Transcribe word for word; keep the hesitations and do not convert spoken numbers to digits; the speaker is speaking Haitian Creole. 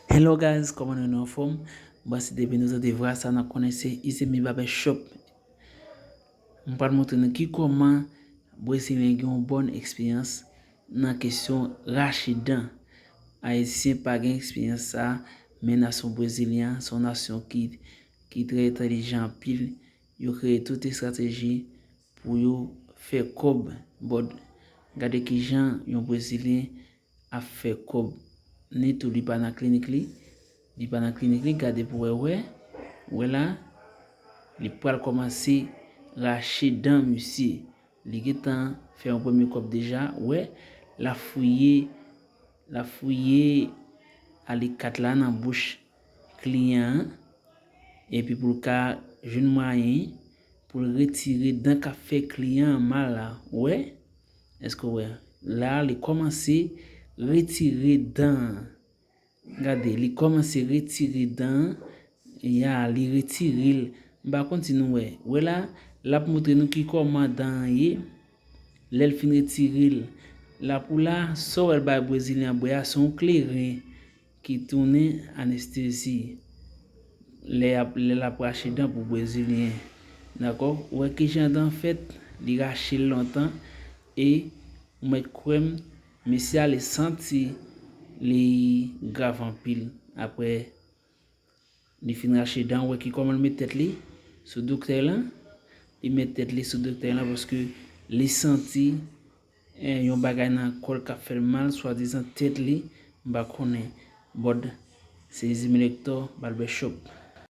Hello guys, kòman nou, nou anfòm? Bon, si depi nou tande vwa sa, n ap konnen se Izemi Barber Shop. M pral montre nou ki kòman Brezilyen gen yon bòn eksperyans nan kesyon rache dan. Ayisyen pa gen eksperyans sa, men nasyon Brezilyen an se yon nasyon ki, ki trè entèlijan anpil. Yo kreye tout estrateji pou yo fè kòb. Bòd, gade kijan yon Brezilyen ap fè kòb. Ni tou li pa nan klinik li. Li pa nan klinik li, gade pou wè, wè. Wè la, li pral kòmanse rache dan misye. Li gentan fè yon premye kòb deja, wè. L ap fouye, l ap fouye alikat la nan bouch kliyan an. Epi pou l ka jwenn mwayen pou l retire dan k ap fè kliyan an mal la. Wè? Èske w wè? La, li kòmanse retire dan an. Gade, li kòmanse retire dan an. Ya, li retire l. M pa konn si nou wè. Wè la, l ap montre nou ki kòman dan an ye. Lè l fin retire l, l ap ou la, sa w wè l bay Brezilyen an bwè a, se yon kleren ki tounen anestezi. Lè y ap, lè l ap rache dan pou Brezilyen. Dakò? Ou wè kijan dan fèt, li rache l lontan, e ou mèt kwè m, mesye a li santi li grav anpil. Apre li fin rache dan, ou wè ki kòman l met tèt li sou doktè lan. Li met tèt li sou doktè lan paske li santi, eh, yon bagay nan kò l k ap fè l mal, swadizan tèt li, m pa konnen. Bòd, se Izemi Hector Barber Shop.